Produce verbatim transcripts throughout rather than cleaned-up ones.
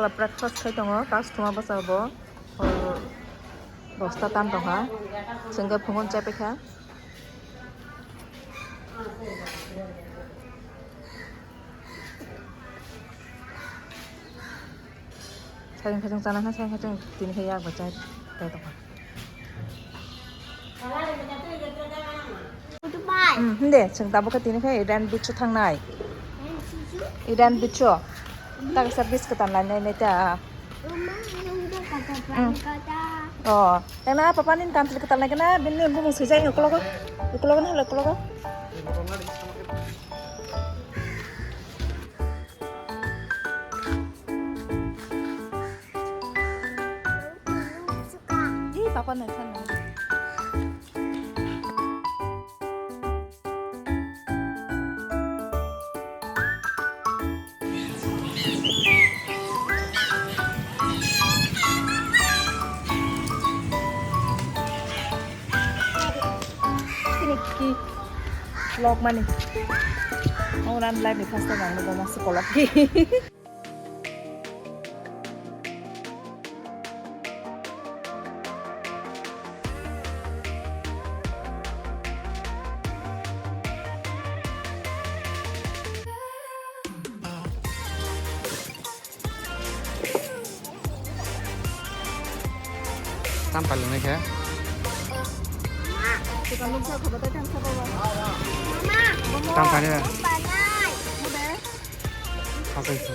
Breakfast khai tongo, customer bwsa bo, hor dosta tam tongkha, chwngkhe phungon chai paikha. Sayang khe chwng chana khe, sayang khe chwng tini khe yak bo chai, chai tongkha. Hmm, hinde, chwng tabuk khe tini khe Eden Beach o thangnai. Eden Beach o. Taksa bis kwtal nai nai nai ta. Hmm. Oh, tangna papa ni tantri kwtal nai kana, bini bumung swijak ni ukologo. Ukologo na holo ukologo. Ih, papa nai thangnai. Ini ki vlog mani. Orang live ni khas ta nang nang masuk kolok ki. Tam pailung nai khe. Tam pailung. Hapai khe.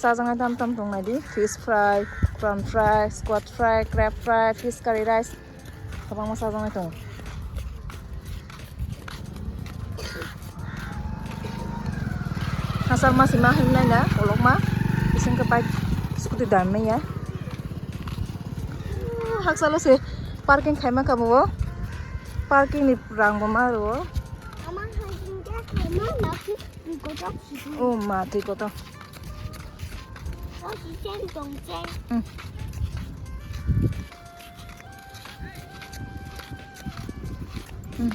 Chajaknai tam tam tong nai di, fish fry, prawn fry, squid fry, crab fry, fish curry rice, kwbangma chajaknai tongo. Hachal ma sima hinwi naina kolokma, bising khe bike scooty dan manya. Hakchalo se parking khaima kha bo, parking ni rang bo ma rwo. O ma, twi kotor. Hmm. Hmm.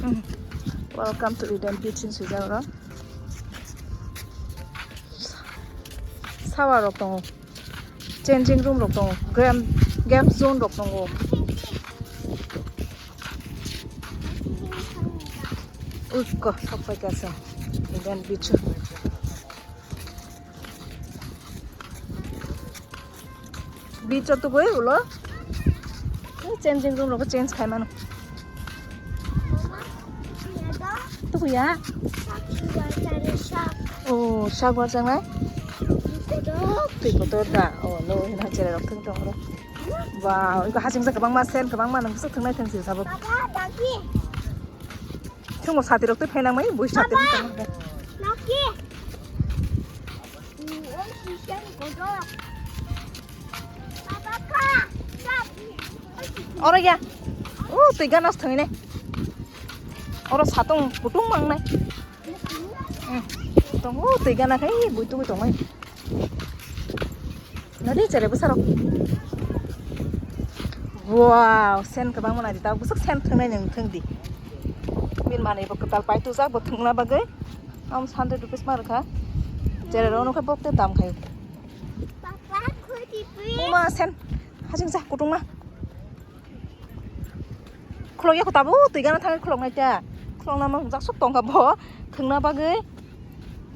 Hmm. Welcome to Eden Beach in Swijak oro. Shower rok tongo. Changing room rok tongo. Game, game zone rok tongo. Uiko, sok pai kha se. Eden Beach. Beach o tubui ulo. Changing room rok change khai mano. Tukuya? Oh, sak wajaknai? Twi kotor da. Oh, no, hina cherai rok thung tong ro. Wow, iko haching sa kwbangma sen, kwbangma nang sa thungnai thang si sabo. Thungmo sati rok twi phainang mai, bui sati rok tong. Oro ya. Oh, twi gana thungnai. Oro satung kutung mangnai. Hmm. Tongo, twi gana khai bui tugui tongmai. Nadi chere bwsarok. Wow, sen kwbangma nadi ta bwswk sen thwngnai nung thwng di. Bini manwi bo kwtal pai tujak bo thwngna bagwi. Am hundred rupees ma rwkha. Chere rok nokha bok te dam khai. Papa, khudi please. Uma sen haching sa kutungma. Khulok ya kho tabuk twi gana thangwi khulok nai ta. Khulok nama hwnjak suk tongkha bo thwngna bagwi.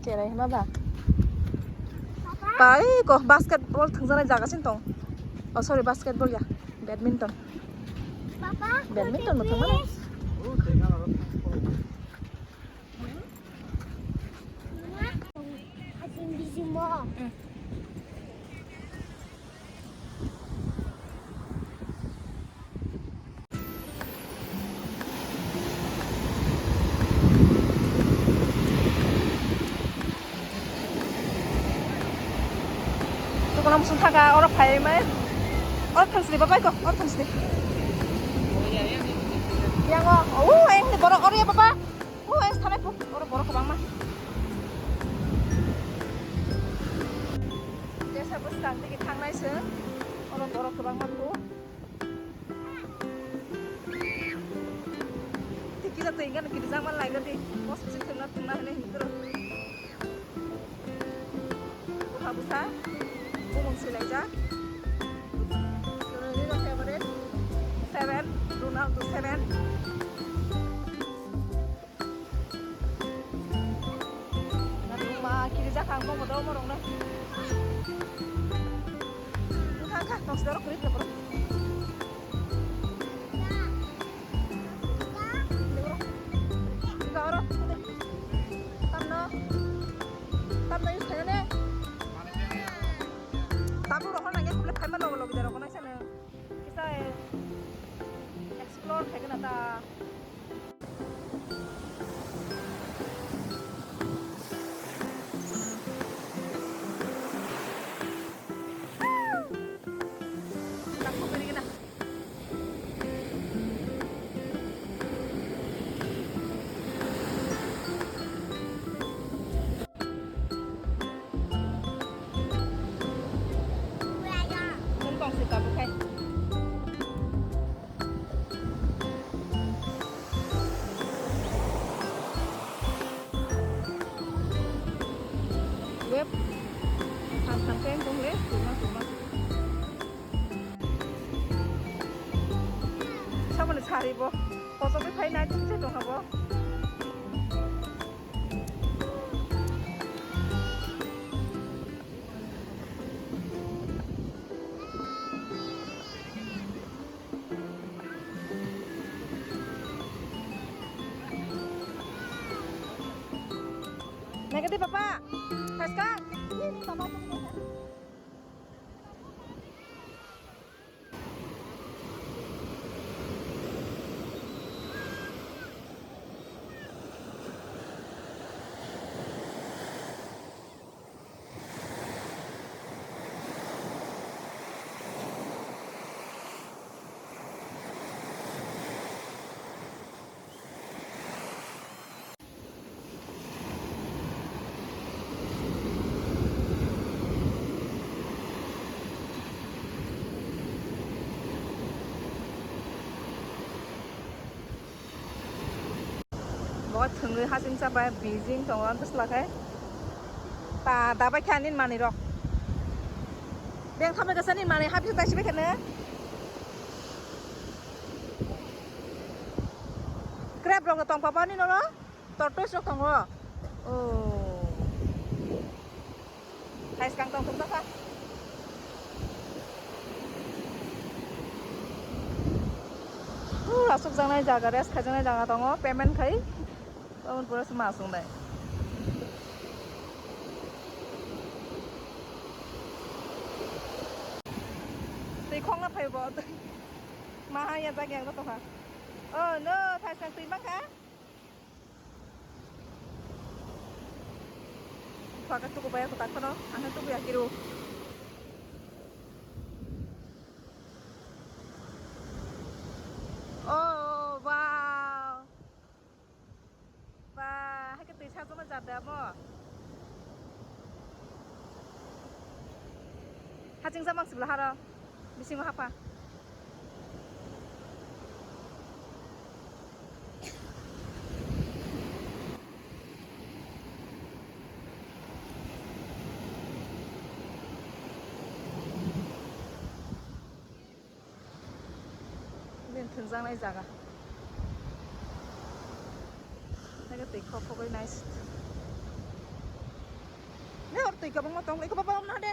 Cherai hwnba ba. Pai ko basketball thwngjaknai jaga sin tong. Oh, sorry, basketball ya. Badminton. Papa, badminton bo thwngmani. Lam sung thaka, oro phai mai. Oro thang sini, babai ko, oro thang sini. Yang o, o, yang ni borok, oro ya, baba. O, yang sana pu, oro borok kobang ma. Jesa bwskang tiki thang nai se, oro borok kobang ma pu. Tiki da tui gana kiri jang ma lai gati, mos bisi thang na thang na hene hini toro. Bwkha bwsa bumung swilaijak. Ronaldo favorite seven, Ronaldo seven. Narwkma kirijak ang bomo do omorokno. Wngkha wngkha toksidorok kwrwi khe borok. Ega oro, tamno, tamno use khaina ne? Tabuk rohor nangya khuble phaima logo logo de rogo naisano. Kisa, eh, explore khaigana ta. Mung tong si tabuk hai. Web tham tham khe wng tong le, tuma tuma. Samani sari bo, kotor khe phai nai tong se tong habo. Nagadi papa, thas kang. Bo thwngwi hasing chapai bijing tongo bwsla khe. Ta dabai khe ani manwi rok. Beng thambai kasa ni manwi habsuk taisi bai kheno. Crab rok tong papa ni noro. Tortoise rok tongo. Oh. Hai skang tong thumjak kha. Uh, asuk janai jaga, rest khai janai jaga tongo, payment khai. Tamo pura sma asung dai. Twi khong na phai bo. Maha ya jaga yang to ha. Oh no, thai skang twi mang kha. Paka tuku baya kutak kono, ang tuku ya kiru. Oh, wow. Ba, hai ke twi sajona jada mo. Haching samang sibla haro. Bisingo hapha. Bini thwngjaknai jaga. Naikhe twi khok khogwi nice. Ne hor twi kwbangma tong, eko baba, omna de.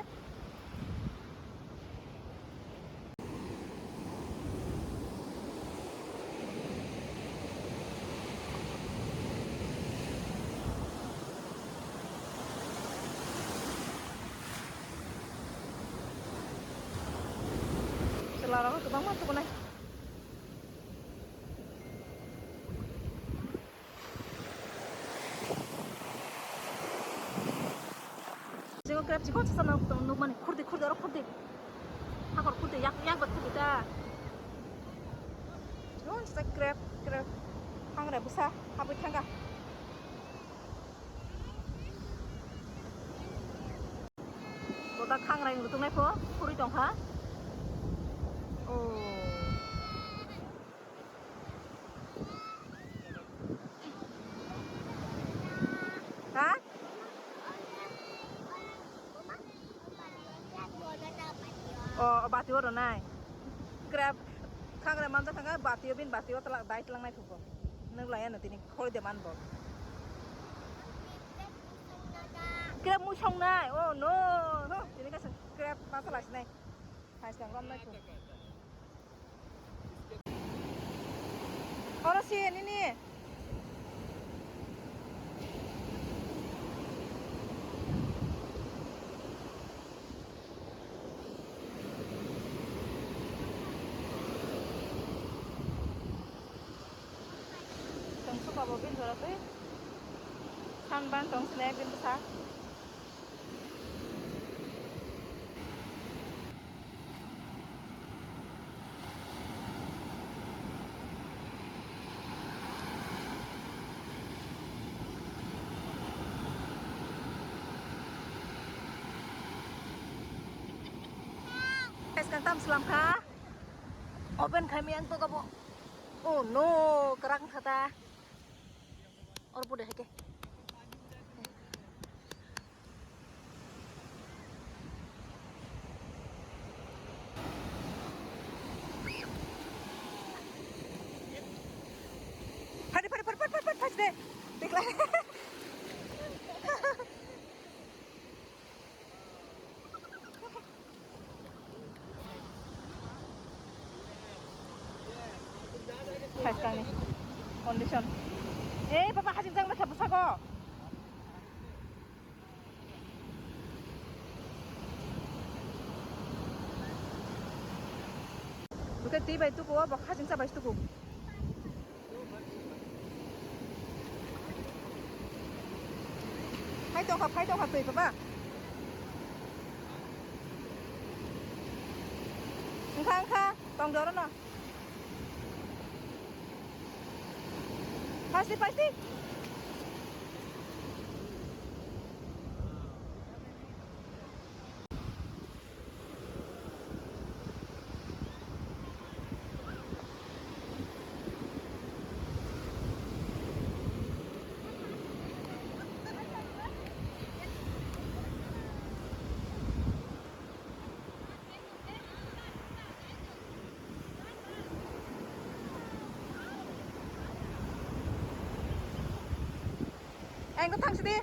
Chwla rok kwbangma tukunai. Chikon sasa no tong nukmani khurdi khurdi oro khurdi. Hakor khurdi yak yak bat khurdi ta. Yon sasa krep krep. Hangre busa habwi thanga. Boda khangrang rutung nai pho khurui tong kha. Oh. Ha? Oh, bati oro nai. Krep khangrang manjak thangkha bati o bin bati o tala dai tlang nai thupo. Nuk laya no tini khori de man bo. Krep mui song nai. Oh no. Huh, tini ka krep pasa lasi nai. Hai sang rom nai thu. Oro si nini. Tong suka bo bin jora twi. San ban tong sne bin bwsa. Guys, kang tam slam kha. Open khai mi ang to kabo. Oh no, kerak kha ta. Or pore hake. Phari, phari, phari, phari, phari, phari, phari, de. Dekla. Hai, kangni condition. Eh, papa, hajik jang bwsa ko. Bwkhe twi bai tuku o, bo hajingsa bai tuku. Phai tongkha, phai tongkha twi baba. Wngkha, wngkha, tong de orono. Pasti, pasti. Ang ko thang sidi.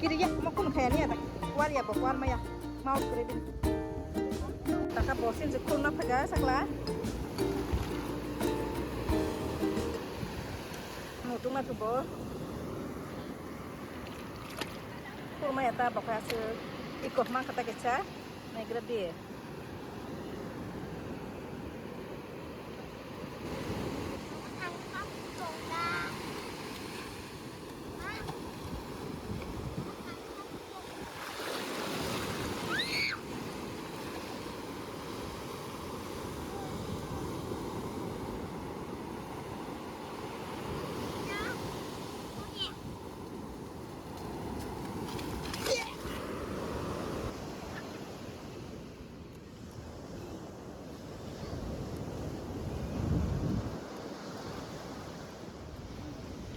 Iri ya, mo kun khaya ni ada. Kuar ya, bo kuar maya. Mau kere bin. Taka bosin je kun na phaga sakla. Mutung na tu bo. Kurma ya ta bokha se iko mang kata kecha naigra di.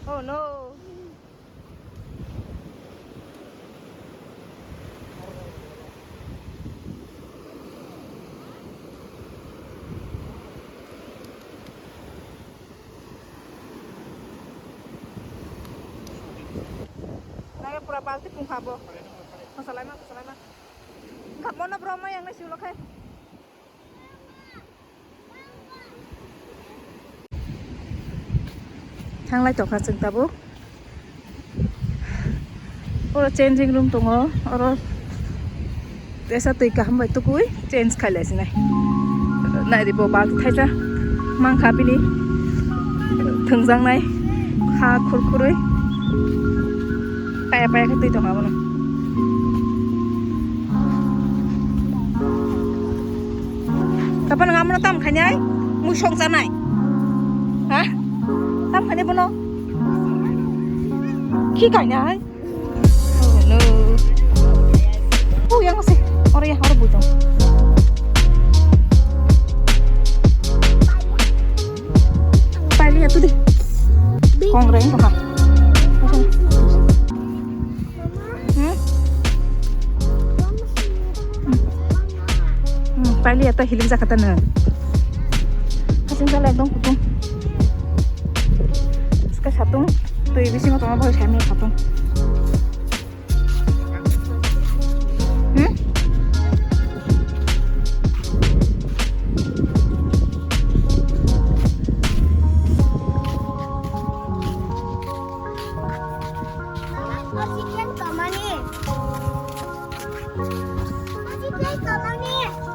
Oh no. Naya pura balti pungkha bo. Khosalaima, khosalaima. Kha mono bro ma yang nai siulo khai. Thanglai tongkha chwng tabuk. Oro changing room tongo. Oro tesa twi kaham bai tukui change khai lai sinai. Nai ri bo bal thaisa mangkha bini thwngjaknai ha khurkhurui. Paya paya khe twi tongo abono. Kapan ngamno tam khainai? Mui song chanai. Ha? Tam khainai bono? Khi khainai? Oh no. Oh, yang masih. Oro ya, oro bujong. Paili ya tu di. Kong reng kong ha. Hmm? Hmm, paili ya ta hilik jakata na. Kasing jala ekdom kutung. Ska satung. Tui bisingo tongma bai saimano satung. Hmm?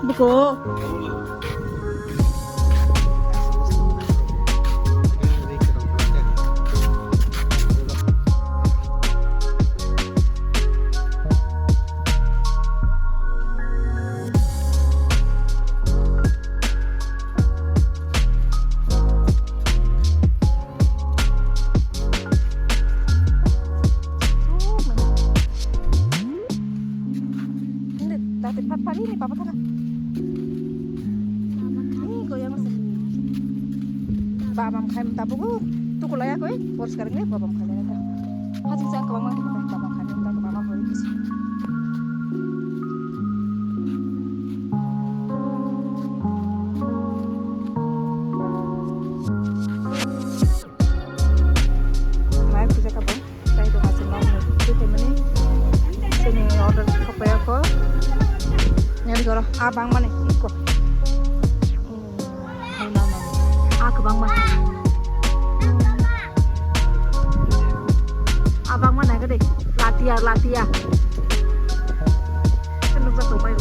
Buko. Hindi, dati pa-, pari ni papa thaka. Ni goyang se. Babam khai tabugo. Tukulaya koi, poriskar ni babam khai ta. Haji sa kwbangma babam khai ta kwbangma bori. Mai puja ka bo, tai do hasil mau ni, tu te mani, sini order khopaya ko, nyari goro, abang mani, iko. Hmm, no, no, no. Ah, kwbangma. Abang mana gede, latia, latia. Kan nukjak tongpai.